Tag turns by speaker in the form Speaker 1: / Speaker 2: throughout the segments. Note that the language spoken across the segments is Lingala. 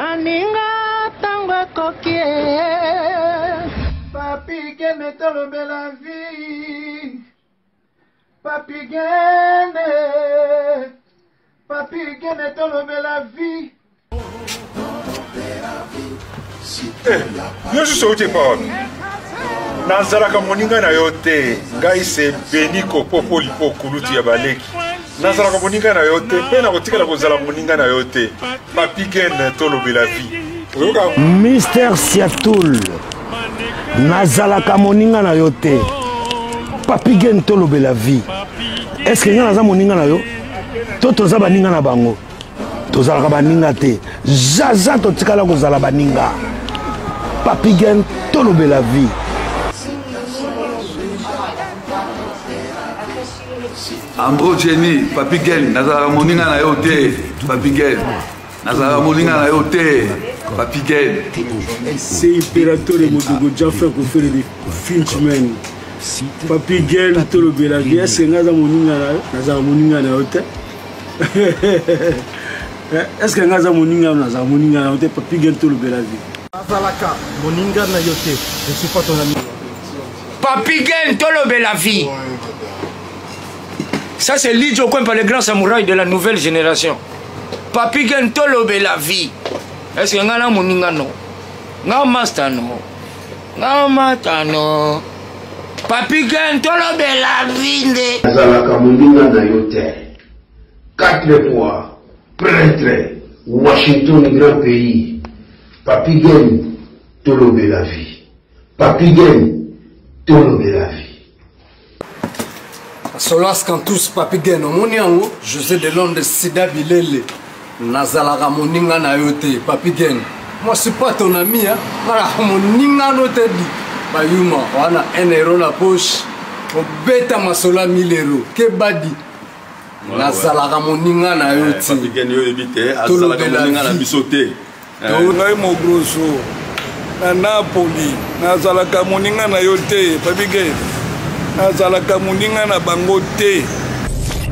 Speaker 1: Baninga tango ekoki
Speaker 2: Papi Gene tolobela vie Papi Gene Papi Gene tolobela vie
Speaker 3: Eh, yo susu outi epa wapi nazalaka moninga na yo te ngai se beniko popolipo kulutu ya baleki nazalaka moninga na yo te mpe nakotikala kozala moninga na yo te papi gen tolobela vie oyoka
Speaker 4: Mister Siatul nazalaka moninga na yo te papi gen tolobela vie est ce que ngai naza moninga na yo to toza baninga na bango tozalaka baninga te zaza totikala kozala baninga papi gen tolobela vie
Speaker 5: Andro Jenny, Papi Gen, nazalaka moninga na yo te, Papi Gen. Nazalaka moninga na yo te, Papi Gen.
Speaker 6: C'est Imperatore Modogo Jaffer Kofele de Finchman. Papi Gen tolobela vie, est-ce que nga aza moninga na yo? Nazalaka moninga na yo te. Est-ce que nga aza moninga na yo? Nazalaka moninga na yo te, Papi Gen tolobela vie.
Speaker 7: Nazalaka moninga na yo te, je suis pas ton ami.
Speaker 8: Papi Gen tolobela vie. Ça c'est Lidjo Kwempa, le grand samouraï de la nouvelle génération. Papi Gen tolobela vie. Est-ce que nga na moninga no? Nga master no? Nga mata no? Papi Gen tolobela vie nde.
Speaker 9: Nazalaka moninga na yo te. Quatre fois prêtre Washington grand pays. Papi Gen tolobela vie. Papi Gen tolobela vie.
Speaker 7: Solas Cantus Papi Gen omoni yango José de Londres Sida Bilele nazalaka moninga na yo te Papi Gen moi suis pas ton ami hein nalaka moninga no te di bayuma wana 1 euro na poche obeta masolo ya 1000 euro kebadi nazalaka moninga na yo te
Speaker 5: Papi Gen yo oyebi te azalaka moninga na biso te
Speaker 10: ngai mogroso na napoli nazalaka moninga na yo te papi nazalaka moninga na bango te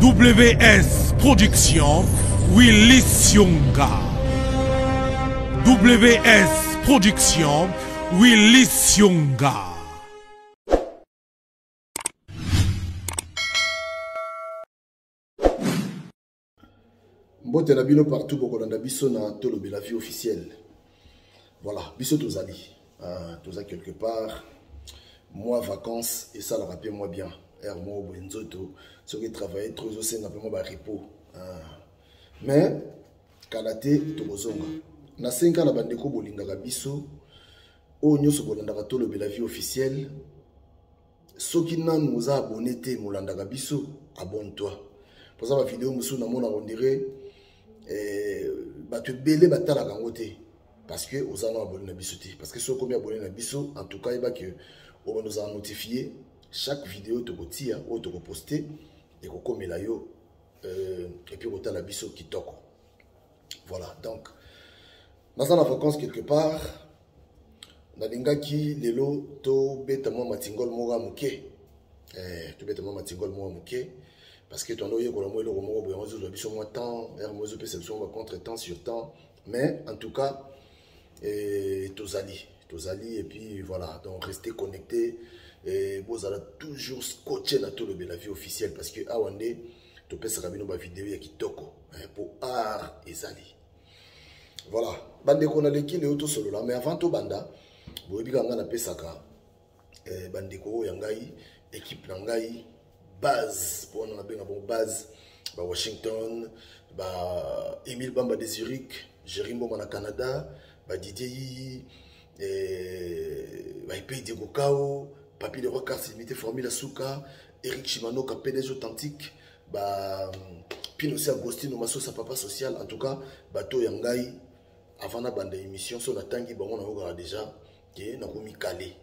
Speaker 11: WS Production Willy Sionga WS Production Willy Sionga
Speaker 12: Mbote na bino partout bokolanda biso na Tolobela vie officielle. Voilà, biso tozali. Toza quelque part. Moi vacances et ça la rappelle moi bien. Air moi boye nzoto soki travailler trop ezosenga mpe mwa ba repos. Mais kala te tokozonga. Nasenga na bandeko bolingaka biso oyo nyonso bolandaka Tolobela vie officielle. Soki nanu oza abonné te molandaka biso, abonne-toi. Poza ba vidéo mosusu namonaka on dirait bato ebele batalaka yango te parce que oza na abonné na biso te. Parce que soki okomi abonné na biso, en tout cas yeba que obanda ozala notifié chaque vidéo tokotia oyo tokoposte ekokomela yo et puis kotala biso kitoko. Voilà, donc naza na vacances quelque part. Nalingaki lelo tobeta mwa matingol moko ya moke. Tobeta mwa matingol moko ya moke parce que tondo yekola mwa eloko moko boye, yango ezozwa biso mwa temps, heure moko ezopesa biso mwa contre-temps sur temps, mais en tout cas tozali, tozali et puis voilà, donc restez connectés et bozala toujours scotché na Tolobela vie officielle parce que awa nde topesaka bino ba vidéo ya kitoko, hein, po art ezali. Voilà, bandeko naleki leo tosolola, mais avant tobanda boyebi kaka ngai napesaka bandeko oyo ya ngai, équipe na ngai base, po wana nabenga bango base, ba Washington, ba Emile Bamba de Zurich, Jerry Mboma na Canada, ba Didier Yiyi, ba Epei Diego Kao, Papi Leroy Cars Limité Formule Asuka, Eric Chimanoka PDG Authentique, ba Pinosi Agostino Masosa Papa Social. En tout cas, bato ya ngai avant na banda émission so natangi bango na yokaka déjà ke nakomi calé.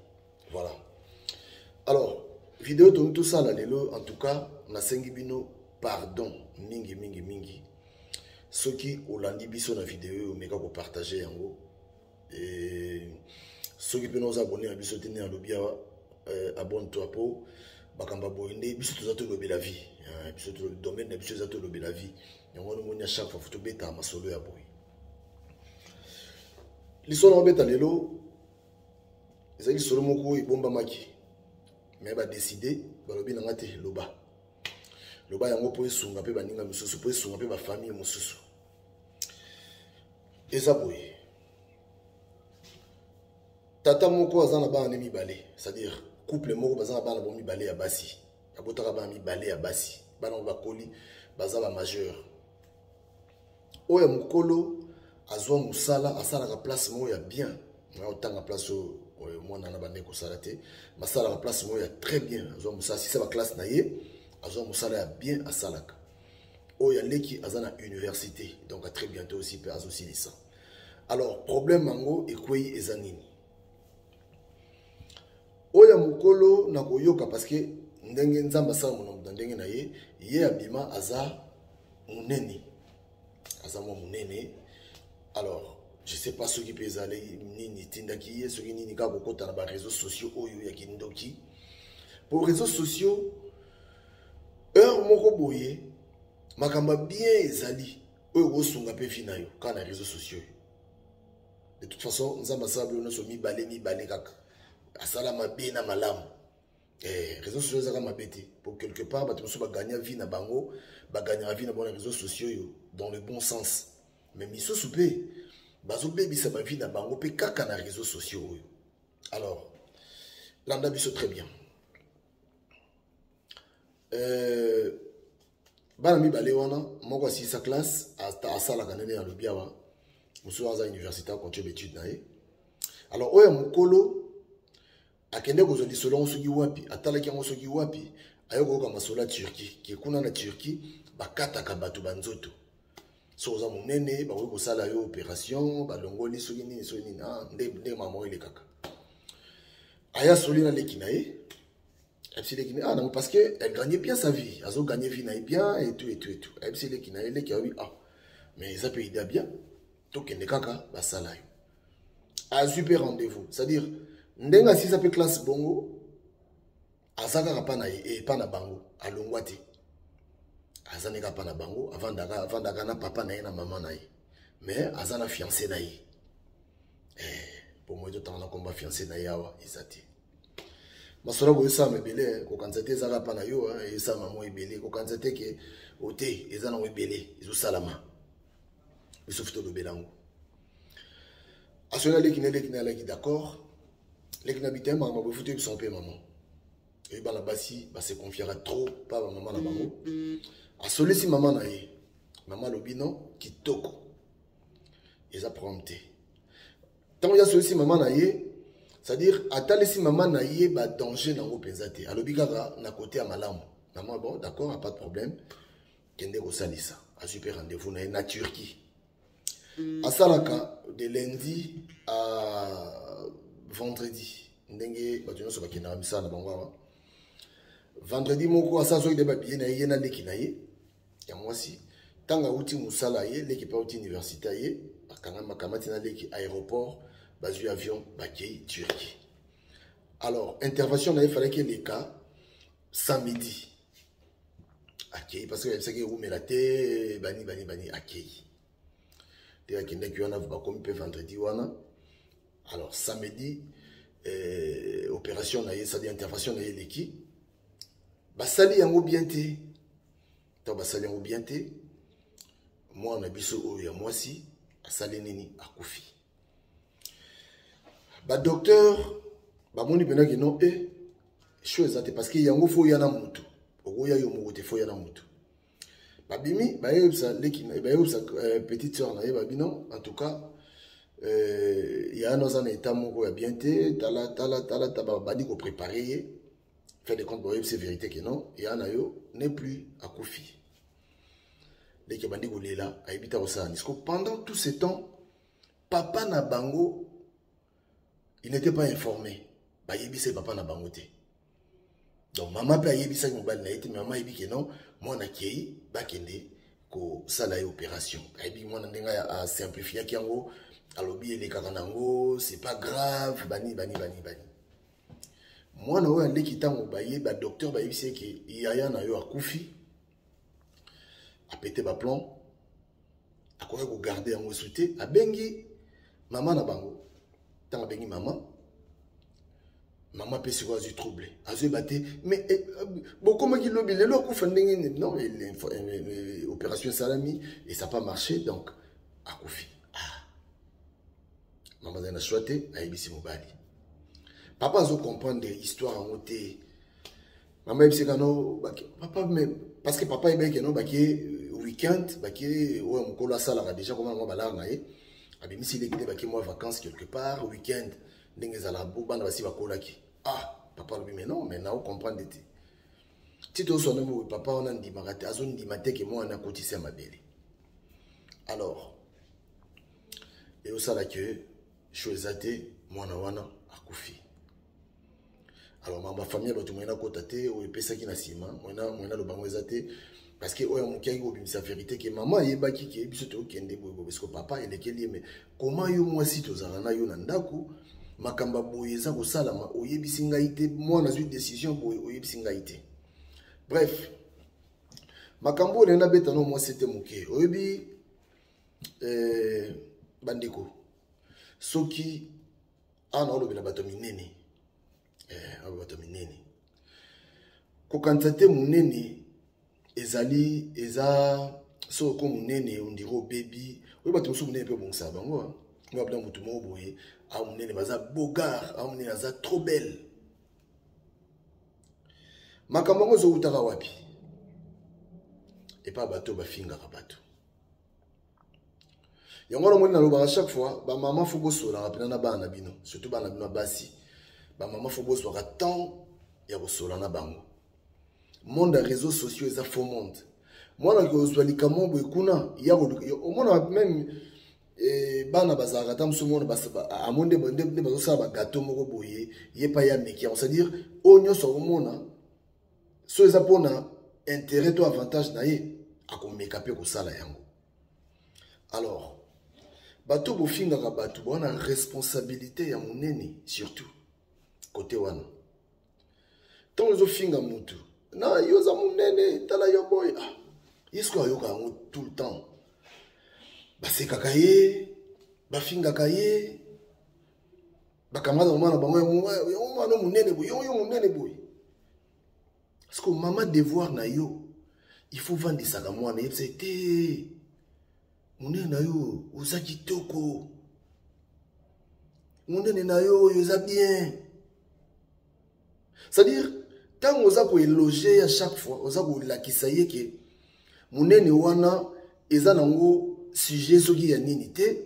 Speaker 12: Voilà. Alors, vidéo to tout ça lelo, en tout cas, nasengi bino pardon mingi mingi mingi. Soki olandi biso na vidéo omeka ko partager yango. Et soki pe noza abonné na biso te ne alobi awa abonne-toi po bakamba boye nde biso toza tolobela vie. Biso to domaine na biso eza tolobela vie. Yango wana omoni à chaque fois faut tobeta masolo ya boye. Lisolo obeta lelo ezali lisolo moko ebombamaki me badeside balobi na nga te loba loba yango mpo esunga mpe baninga mosusu mpo esunga mpe bafamille mosusu. Eza boye, tata moko aza na bana ne mibale, c'est-à-dire couple moko baza na bana bo mibale ya basi, babotaka bana mibale ya basi, bana oyo bakoli baza ba majeur. Oyo ya mokolo azwa mosala, asalaka place moko ya bien, aotanga place oyo mwana na bande kosala te, basalaka place moko ya très bien, azwa mosala, asisa baklasse na ye, azwa mosala ya bien asalaka. Oyo aleki aza na université, donc à très bientôt aussi mpe azosilisa. Alors problème yango ekwei eza nini? Oyo ya mokolo na koyoka, parce que ndenge Nzambe asala monomoto na ndenge na ye, ye abima aza monene, aza mwa monene. Alors je sais pas soki mpe ezali nini etindaki ye, soki nini kaka kokɔta na baréseaux sociaux oyo ya kindoki. Po réseaux sociaux, heure moko boye makambo ya bien ezali oyo kosunga mpe vie na yo kaka na réseaux sociaux. De toute façon Nzambe asala bilo nyonso mibale mibale kaka, asala mabe na malamu. Réseaux sociaux ezaka mabe te, po quelque part bato mosusu bagagna vie na bango, bagagnaka vie na bango na réseaux sociaux oyo dans le bon sens, mais misusu mpe bazobebisa bavie na bango mpe kaka na réseaux sociaux oyo. Alors landa biso très bien. Bana mibale wana, moko asilisa classe, asalaka ndenge alobi awa, mosusu aza université, acontinue baétude na ye. Alors oyo ya mokolo akende kozwa lisolo yango soki wapi, atalaki yango soki wapi, aye koyoka masolo ya Turquie, ke kuna na Turquie bakataka bato banzoto, soki oza monene bakoki kosala yo opération, balongoli soki nini soki nini. Ah, nde ndenge mama oyo elekaka, aya soli na leki na ye, ayebisi leki na ye, ah nango, parce que elle gagnait bien sa vie, azo gagner vie na ye bien et tout et tout et tout. Ayebisi leki na ye, leki ayobi, ah mais eza mpe idée bien, tokende kaka basala yo. Azwi mpe rendez-vous, c'est-à-dire ndenge asisa mpe classe bongo, aza kaka mpa na ye, epa na bango, alongwa te, aza ndenge apa na bango, avandaka avandaka na papa na ye na mama na ye, mais aza na fiancé na ye. Po moi totanga na komba fiancé na ye awa eza te. Masolo boye esalama ebele, kokanisa te ezaka mpa na yo, esalama mwa ebele, kokanisa te ke ote eza nango ebele ezosalama, biso fi tolobela yango. Asoli aleki na eleki na alaki d'accord, leki na bitema makambo boye futu oyebisa mpe mama oyebi bana basi base confiaka trop pa bamama na bango. Asolisi mama na ye, mama alobi non, kitoko, eza problème te. Ntango ye asolisi mama na ye, c'est-à-dire atalisi mama na ye badanger nango mpenza te, alobi kaka na kote ya malamu. Mama bon, d'accord, pas de problème, kende kosalisa. Azwi mpe rendez-vous na ye na Turquie, asalaka de lundi à vendredi, ndenge bato nyonso bakendaka misala na bango awa. Vendredi moko asala soki nde babiye na ye, ye na leki na ye ya mwasi. Ntango awuti mosala, ye leki mpe awuti université, ye bakamati na leki aéroport, bazwi avion, bakei Turquie. Alors intervention na ye falaki eleka samedi. Akei parce que ayebisaki ewumela te, bani bani bani. Akei te, akendaki wana, bakomi mpe vendredi wana. Alors samedi opération na ye, c'est-à-dire intervention na ye eleki, basali yango bien te. Ntango basali yango bien te, mwana na biso oyo ya mwasi asali nini? Akufi. Badocteur bamoni mpenaki non, e sho eza te, parce que yango fo oya na motu, okoya yo moko te, fo oya na motu. Babimi bayebisa leki, bayebisa petite sœur na ye, babi non, en tout cas ya no aza na état moko ya bien te, tala tala tala ta. Babandi kopréparer ye, fin de compte bayebisi vérité ke non, ya na yo n'est plus, akufi. Leki abandi kolela, ayebi ta kosala nini. Pendant tout ce temps, papa na bango il n'était pas informé, bayebisi papa na bango te. Donc mama mpe ayebisaki mobali na ye te, mama ayebi ke non, mwana akei, bakende kosala ye opération. Ayebi mwana ndenge asimplifiaki yango, alobi elekaka nango, c'est pas grave, bani bani bani bani. Mwana oyo aleki, ntango baye badocteur bayebisi ye ke yaya na yo akufi, apete baplomb, akoki kogarder yango esu te. Abengi Mama na bango, ntango abengi mama, mama mpe sikoyo azwi trouble, azoyeba te, mais eh, bokomaki lobi, lelo akufa ndenge nini? Non, opération esalami et ça pas marché, donc akufi. Ah. Mama azali na choix te, ayebisi mobali. Papa azo comprendre histoire yango te. Mama ayebisi kano papa, mais parce que papa ayebaki keno bake week-end, bake oyo mokolo asalaka déjà koma nango balare na ye, abimisi leki te, bake mwa vacances quelque part, week-end ndenge ezalaka bo bana basi bakolaki. Ah, papa alobi, mais non, mais nao comprendre te, ti tozoswana boye, papa wana andimaka te, azondima te ke mwana akotisi ya mabele. Alors eyosala ke sho eza te, mwana wana akufi. Alors makambo ya famille ya bato moyen akota te, oyo epesaki na nsima moyen aloba yango eza te, parce que oyo moke ayaki kobimisa vérité ke mama ayebaki ke biso tokende boye boye, parce que papa elekeli ye. Mais comment yo mwasi tozalaka na yo na ndako, makambo ya boye eza kosalama, oyebisi ngai te? Mwana azwi décision boye, oyebisi ngai te. Bref, makambo oyo nabeta no mwasi te moke, oyebi eh, bandeko, soki awa naolobela bato minene, eh, awa bato minene, kokanisa te monene ezali eza soki oko monene ondire obebi. Oyo bato mosusu monene mpe obongisaka bango, oyo abina motu moko boye awa monene, baza bogar, awa monene aza trop belle. Makambo yango ezowutaka wapi? Epa bato bafingaka bato. Yango wana omoni nalobaka chaque fois, bamama fo bosolaka mpena na bana na bino, surtout bana na bino ya basi. Bamama fo bozwaka temps ya kosola na bango. Monde ya réseaux sociaux eza faux monde. Mwana kozwa likambo boye kuna ya omona meme eh, bana bazalaka ata mosu mona amoni nde bazosala bagato moko boye, ye pa ya meki yango, c'est-à-dire oyo nyonso akomona so eza mpona intérêt to avantage na ye, akomeka mpe kosala yango. Alors bato bofingaka bato bawana responsabilité ya monene, surtout kote wana. Ntango ozofinga motu na yo oza monene, tala yo boye, ah, ye sikoyo ayoka yango tout le temps, basekaka ye, bafingaka ye, bakamata mama na bango, yango mwana monene boye, yo monene boye. Parce que mama, devoir na yo, il faut vandisaka mwana, yebisa te monene na yo oza kitoko, monene na yo oyo eza bien. C'est-à-dire ntango oza koeloge ya chaque fois, oza kolakisa ye ke monene wana eza nango sujet soki ya nini te,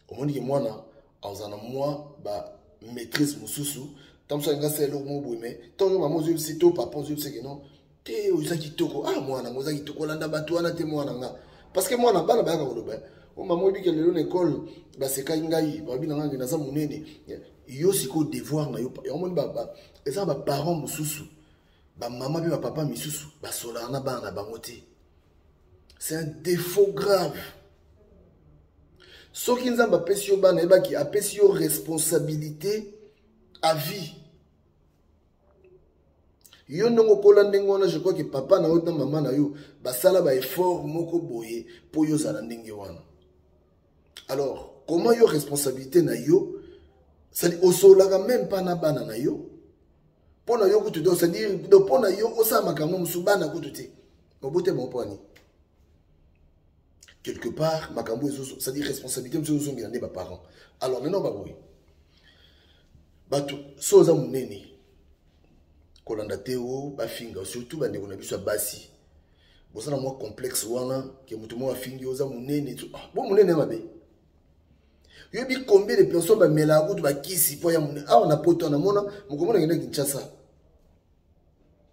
Speaker 12: omoni ke mwana azala na mwa ba maîtrise mosusu. Ntango mosusu alingi asala eloko moko boye, mais ntango mama ozoyebisi to papa ozoyebisi ke non te, oza kitoko, ah mwana ngo oza kitoko, olanda bato wana te mwana nga. Parce que mwana, bana bayaka koloba, o mama, oyebi ke lelo na ekole basekaki ngai, babi na ngai naza monene. Yo sikoyo devoir na yo, yango moni eza baparent mosusu, bamama mpe bapapa misusu basolaka na bana na bango te. C'est un défaut grave. Soki Nzambe apesi yo bana, yebaki apesi yo responsabilité à vie. Yo ndenge okola ndenge wana, je crois que papa na yo na mama na yo basala baeffort moko boye mpo yo ozala ndenge wana. Alors comment yo responsabilité na yo, c'est-à-dire osololaka même pas na bana na yo mpo na yo kutu, donc c'est-à-dire mpo na yo osala makambo mosusu, bana kutu te, obote bango mpo ani quelque part makambo ezo, c'est-à-dire responsabilité mosusu ezozongela nde baparent. Alors maintenant baboye bato, so oza monene, kolanda te o bafinga, surtout bandeko na biso ya basi, boza na mwa complexe wana ke moto moko afingi oza monene. Ah, bo monene ya mabe, yoyebi combien de personnes bamelaka kutu bakisi mpo ya monene awa na poto? Namona mokomona kende Kinshasa,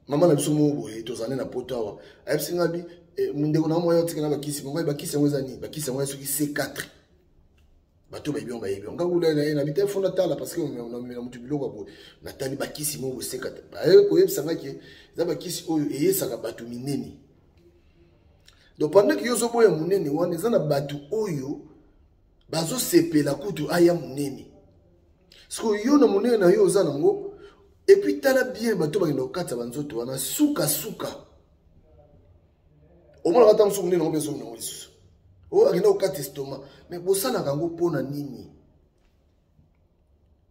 Speaker 12: mama na biso moko boye, tozali na poto awa, ayebisi ngai bi eh, ndeko na moya otikela bakisi mongai, bakisi yango eza nini? Bakisi yango ya soki C4, bato bayebi yango, bayebi yango. Ngai kuna na ye na bite fo natala, parce que namela moto biloko ya boye, natali bakisi moko boye C4, aye koyebisa ngai ke eza bakisi oyo eyesaka bato minene. Donc pendant ke yo ozoboya monene wana, eza na bato oyo bazosepela kutu aya monene. Sikoyo yo na monene na yo oza nango, epuis tala bien bato bakenda kokatisa banzoto wana, sukasuka omonaka ata mosusu monene yango mpe ezongi nango lisusu. Oyo akenda kokata estomac. Mais bosalaka yango mpo na nini?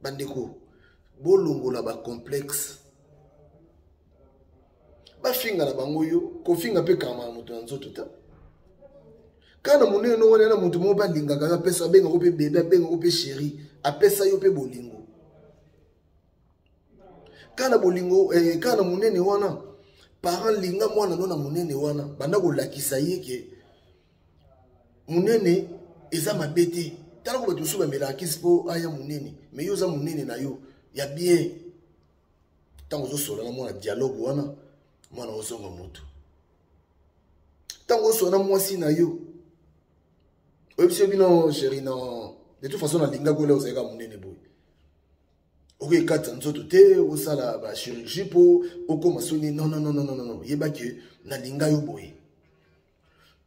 Speaker 12: Bandeko, bolongola bacomplexe. Bafinga na bango yo, kofinga mpe kama na moto na nzoto ta. Kaka na monene no wana na moto moko mpe alingaka yo, apesa, abengako mpe bebe, abengako mpe chéri, apesa yo mpe bolingo. Kaka na bolingo, eh, kaka na monene wana, parent linga mwana no na monene wana, banda kolakisa ye ke monene eza mabe te. Tala ko bato mosusu bamelaka kisi mpo aya monene, mais yo oza monene na yo ya bien. Ntango ozosola na mwana dialogue wana, mwana ozonga moto. Ntango osola na mwasi na yo, oyebisi yo bino chéri, non, de toute façon nalingaki olia ozalaka monene boye, okekata nzoto te, osala ba chirurgie mpo okoma soni. Non, non, non, non, non, non, yeba ke nalinga yo boye.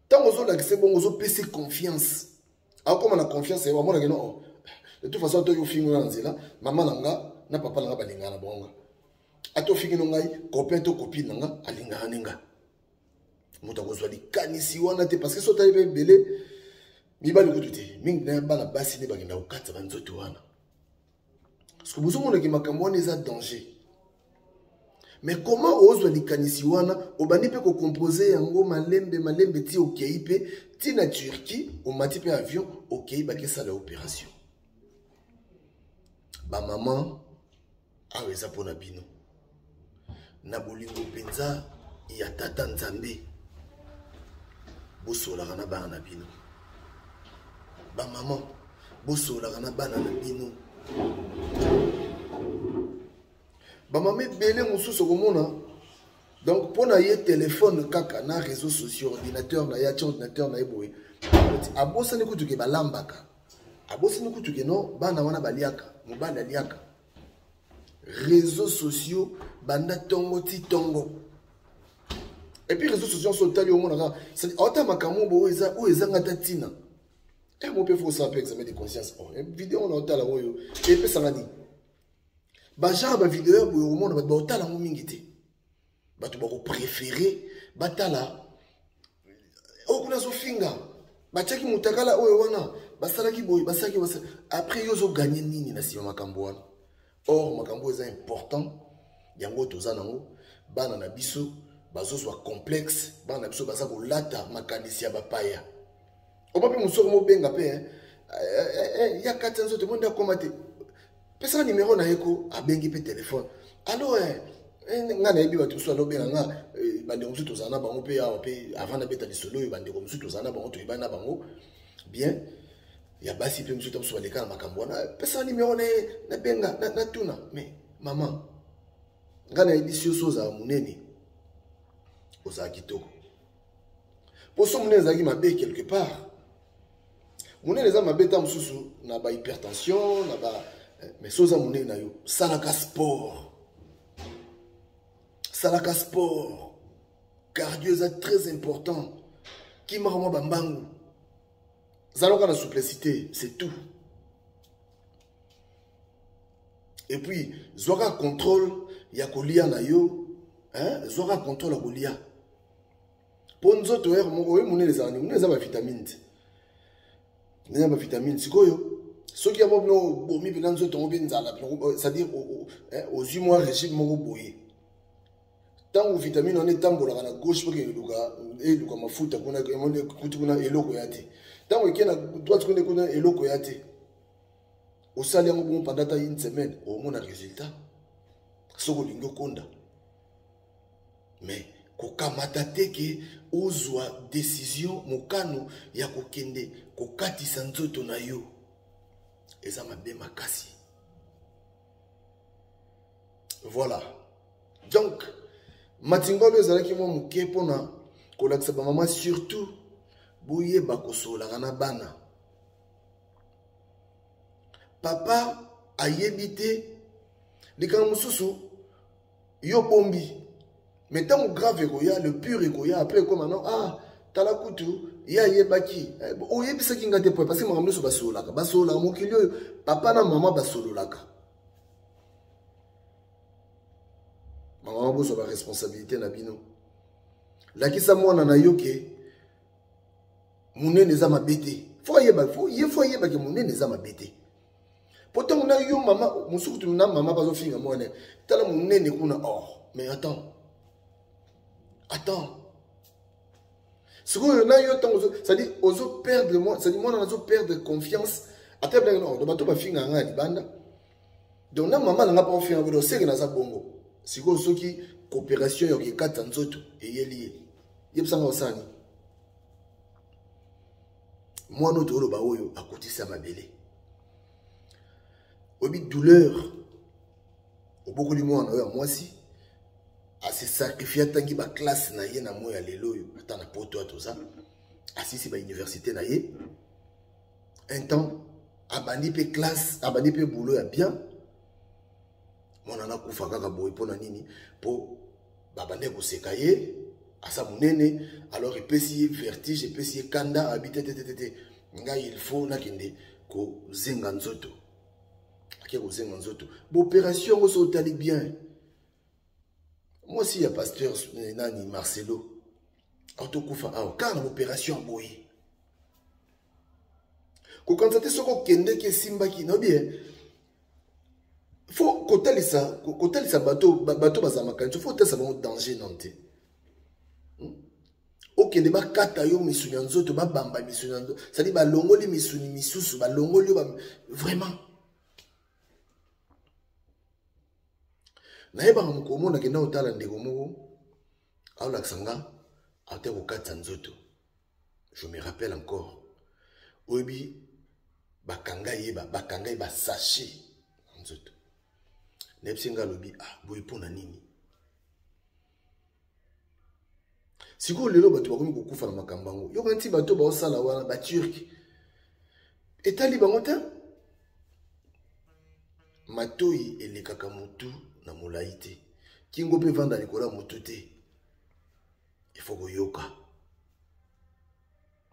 Speaker 12: Ntango ozolakisa bongo, ozopesa confiance, akoma na confiance, amonaki no, de toute façon atoki ofingi na nzela, mama na nga na papa na nga balingaka na bango nga, ata ofingi no ngai, copain to copine na nga alingaka ne nga. Moto akozwa likanisi wana te, parce que so otali mpe ebele mibali kutu te, mingi na bana basi nde bakenda kokatisa banzoto wana. Parce que bozomonaki makambo wana eza danger. Mais comment ozwa likanisi wana, obandi mpe kocompose yango malembe malembe ti okei mpe ti na Turquie, omati mpe avion, okei bakesala opération. Bamama, awa eza mpona bino na bolingo mpenza ya tata Nzambe, bosolaka na bana na bino. Bamama, bosolaka na bana na bino. Bamama ebele mosusu okomona, donc mpo na ye telefone kaka na réseaux sociaux, ordinateur na ye, atia ordinateur na ye boye, abosani kutu ke balambaka, abosani kutu ke non, bana wana baliaka, mobali aliaka. Réseaux sociaux banda tongo ti tongo. Et puis réseaux sociaux so otali, omonaka ota makambo boye eza oyo ezanga ata ntina. E mo mpe fo osala mpe examen de conscience. Oh, video wana otala oyo epesanga nini? Bagenre bavideo ya boye, okomona bato baotala yango mingi te. Bato bakopréféré batala oyo kuna azofinga, batiaki motakala oyo wana, basalaki boye, basalaki. Après yo ozoganye nini na nsima makambo wana? Or makambo eza important, yango toza nango. Bana na biso bazozwa complexe, bana na biso baza kolata makanisi ya bapaya. Oba mpe mosusu mobenga mpe ya kati ya nzoto mo nde akoma te, pesaka nimero na ye ko abengi mpe telefone alo. Nga nayebi bato mosusu alobenga nga, bandeko mosusu tozala na bango mpe awa mpe avant nabeta lisolo oyo, bandeko mosusu tozala na bango, toyebani na bango bien, ya basi mpe mosusu ta mosusu baleka na makambo wana, pesaka nimero na ye, nabenga, natuna. Mais mama, nga nayebisi yo, so ozala monene, ozala kitoko. Poso monene ezalaki mabe quelque part, monene eza mabe ta mosusu na bahypertension na ba, mais so oza monene na yo, salaka sport, salaka sport, cardio eza très important, kimaka mwa bambangu, zalaka na souplicité, c'est tout. Et puis zwaka contrôle ya kolia na yo, hein? Zwaka contrôle ya kolia mpo nzoto ere moko oyo monene ezala nini? Monene eza bavitamine te, eza bavitamine. Sikoyo soki yango bino obomi mpena nzoto yango mpe nzala, c'est-à-dire ozwi mwa régime moko boye, ntango vitamine wana etambolaka na gauche mpo eluka eluka mafuta kuna, kuti kuna eloko ya te, ntango eke na droite kuna, kuna eloko ya te. Osali yango bongo pendant ata une semaine, omona résultat soki olingi okonda. Mais kokamata te ke ozwa décision, mokano ya kokende kokatisa nzoto na yo, eza mabe makasi. Voilà, donc matingolo ezalaki mwa moke mpona kolakisa bamama, surtout boyeba kosololaka na bana. Papa ayebi te likambo mosusu yo bombi, mais ntango grave ekoya, le pur ekoya, après ekoma non, ah, tala kutu ye ayebaki, oyebisaki nga te po parce que makambo nyonso basololaka, basololaka mokili oyo, papa na mama basololaka. Mama, bozwa baresponsabilité na bino. Lakisa mwana na yo ke Monene eza mabe te. Fo ayeba, fo ye fo ayeba ke monene eza mabe te. Po ntango na yo mama mosuku tu na mama bazofinga mwana tala monene kuna or oh, mais attends. Attends. Sikoyo na yo ntango c'est-à-dire ozo perdre moi, c'est-à-dire mwana nazo perdre confiance ata ndenge no bato bafinga nga libanda. Donc na mama na nga pa ofinga bodo seke naza bongo. Sikoyo soki coopération ya kokata nzoto eyeli ye. Yebisa nga osala nini? Mwana oyo toloba oyo akotisa mabele. Oyebi douleur obokoli mwana oyo ya mwasi ase sacrifier atangi ba classe na ye na moi ya lelo oyo ata na poto ya toza asisi ba université na ye un temps abandi mpe classe abandi mpe boulot ya bien mwana nakufa kaka boye mpo na nini mpo babandaki koseka ye aza monene alors epesi ye vertige epesi ye kanda abi te te te te ngai il faut nakende kozenga nzoto ake kozenga nzoto boopération yango so otali bien mwasi ya pasteur eh, nani marcelo autokufa awa kaka na boopération ya boye kokanisa te soki okendeki esimbaki nayebi eh, fo kotalisa kotalisa bato bato bazala makanisi fo otalisa bango danger nano te hmm? okende bakata yo misuni ya nzoto babamba misuni ya nzoto cestadi balongoli misuni misusu balongoli yo vraiment nayebaka mokolo moko nakenda kotala ndeko moko aolakisa nga ate kokatisa nzoto je me rappelle encore oyebi bakanga ye bakanga ye basachet na nzoto nayebisi nga alobi ah boye mpo na nini sikoyo lelo bato bakomi kokufa na makambo yango yoka nti bato baosala wana baturke etali bango te matoi elekaka motu na molai te kingo mpe evanda likolo ya motu te il faut koyoka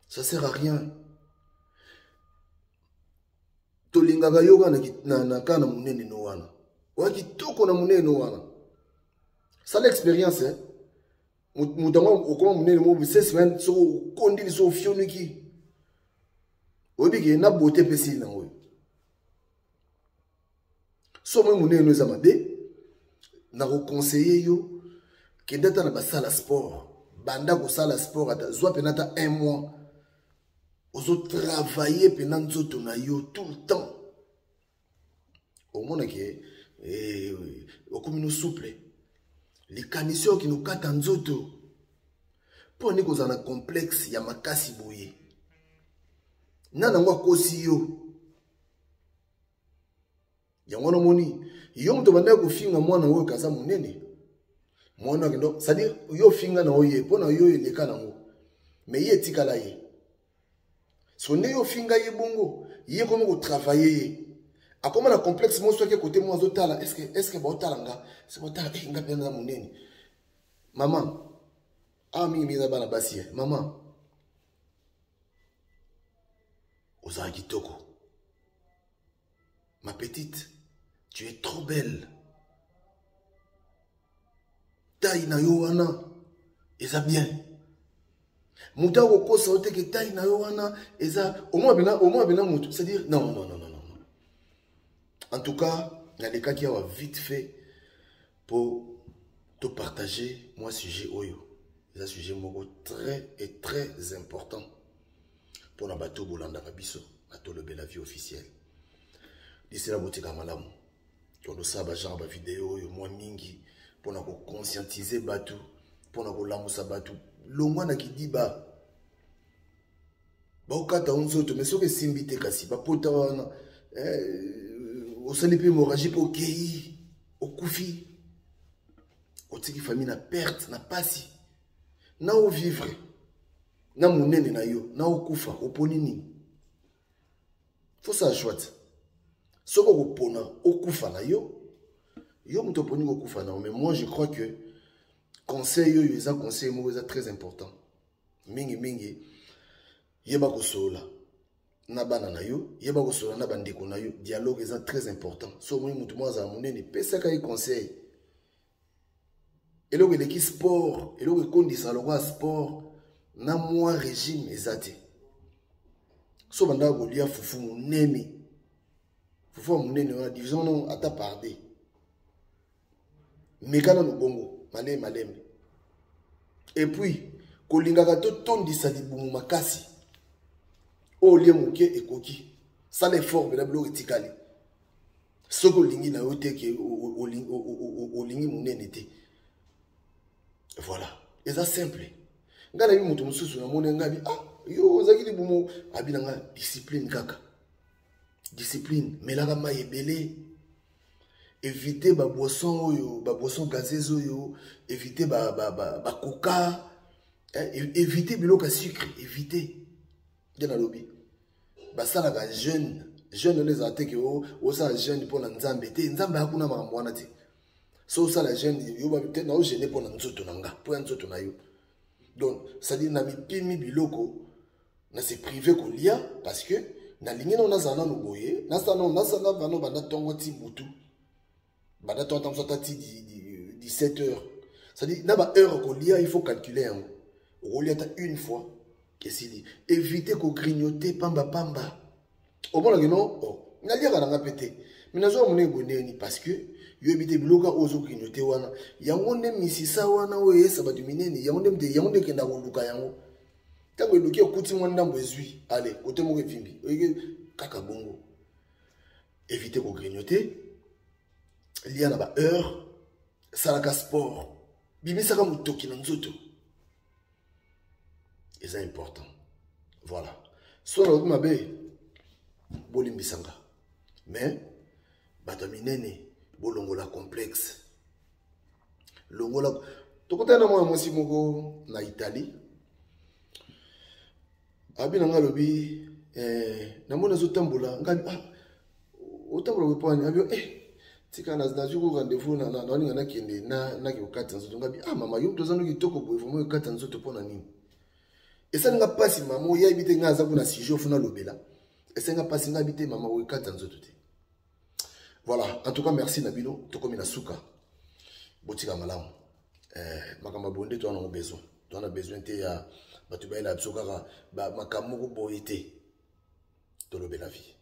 Speaker 12: ça sert à rien tolingaka yo kaka na, na, na, na monene no wana oya kitoko na monene no wana sala expérience eh? moto yango okoma monene mo semaine soki okondi liso ofioniki oyebi ke na beauté mpe esili nango oyo so omoi monene no eza mabe nakoconseille yo kende ata na basala sport banda kosala sport ata zwa mpena ata un mois ozotravaille mpena nzoto na yo tout le temps omona ke eh, okomi no souple likanisi oyo okende okata nzoto mpo ani kozala na complexe ya makasi boye nani yango akosi yo yango wana omoni yo moto obandaki kofinga mwana oyo kaza monene mwana akende cestadire yo ofinga na oye mpo na yo eleka nango me ye etikala ye so nde yo ofinga ye bongo ye komi kotravaille ye akoma na complexe moko soki kote moko azotala estce baotala nga se baotala eh, nga mpenza monene mama awa mingi mingi eza bana basi ye eh. mama ozala kitoko ma petite tu es trop belle taille na yo wana eza bien moto akokosa yo te ke taille na yo wana eza omona pena omona pena moto c'est-à-dire non non non non non en tout cas nalekaki awa vite fait mpo topartage mwa sujet oyo eza sujet moko très et très important mpo na bato bolandaka biso na tolobela vie officielle lisela botika malamu tondosala bagenre bavideo oyo mwa mingi mpo na koconscientize bato mpo na kolamusa bato longwa na kidiba bakokata yo nzoto me soki esimbi te kasi bapota wana eh, osali mpe hémorragie mpe okei okufi otiki famille na perte na pasi na ovivre na monene na yo na okufa oponi nini fosala choix te soki okopona okufa na yo yo moto oponi kokufa na yo mais moi je crois que conseil oyo eza conseil moko eza très important mingi mingi yeba kosolola na bana na yo yeba kosolola na bandeko na yo dialogue eza très important so omoni moto moko azala monene pesaka ye conseil eloko eleki sport eloko ekondisa lokola sport na mwa régime eza te. So bandaka kolia fufu monene, fufu ya monene wana division no ata par deux. Meka nano bongo malembe malembe. Et puis kolingaka totondisa libumu makasi, oyo olie moke ekoki, sala effort mpena biloko etikali. Soki olingi na yo te ke olingi monene te, voilà, eza simple. Ngai nayebi moto mosusu namoni ngai abi ah yo ozalaki libumu, abi na ngai discipline kaka, discipline, melaka mai ebele, éviter ba boisson oyo, ba boisson gazeuse oyo, éviter ba ba ba, ba coca, hein, éviter biloko ya sucre, éviter. Nde nalobi basalaka jeune, jeune wana ezala te ke osala jeune mpo na Nzambe te, Nzambe akuna makambo wana te. So osala jeune yo te, na ogene mpo na nzoto na nga, mpo ya nzoto na yo. Donc c'est-à-dire na mipimi biloko na se privé kolia, parce que nalingi nano nazala nano boye, nasala nano, nasala nano banda ntongo ti butu, banda ntongo ntango ata ti 17 heures, c'est-à-dire na ba heure kolia, il faut calculer yango, okolia ata une fois esili. Éviter kogrignoter pamba pamba. Omonaki no, oh, naliaka nanga mpe te, me nazwa monene boye ndenge nini? Parce que yoyebi te biloko oyo ozogrignote wana, yango nde misisa wana oyo eyesa bato minene, yango nde yango nde ekenda koluka yango. Ntango eluki ekuti mwa ndambo ezwi, ale kote moko evimbi oyeke kaka bongo. Éviter kogrignote, lia na ba heure, salaka sport, bimisaka motoki na nzoto, eza important. Voilà, so nalobi mabe bolimbisanga, mais bato ya minene bolongola complexe, longola. Tokutani na mwana mwasi moko na Italie, abi na ngai alobi eh, namoni azotambola ngai, ah, otambola boye mpo nani? Abi eh, tika nazwi ko rendez-vous, nalinga nakende nake kokata nzoto. Ngai ah mama, yo moto oza no kitoko boye, vraiment okata nzoto mpo na nini? Esali nga mpasi mama, oyebi te ngai aza kuna sujet ofuna alobela, esali nga mpasi. Ngai abi te mama, okata nzoto te. Voilà, en tout cas merci na bino, tokomi na suka, botika malamu. Eh, makambo ya boye nde toza nango besoin, toza na besoin te ya bato bayela biso kaka makambo moko boye te. Tolobela vie.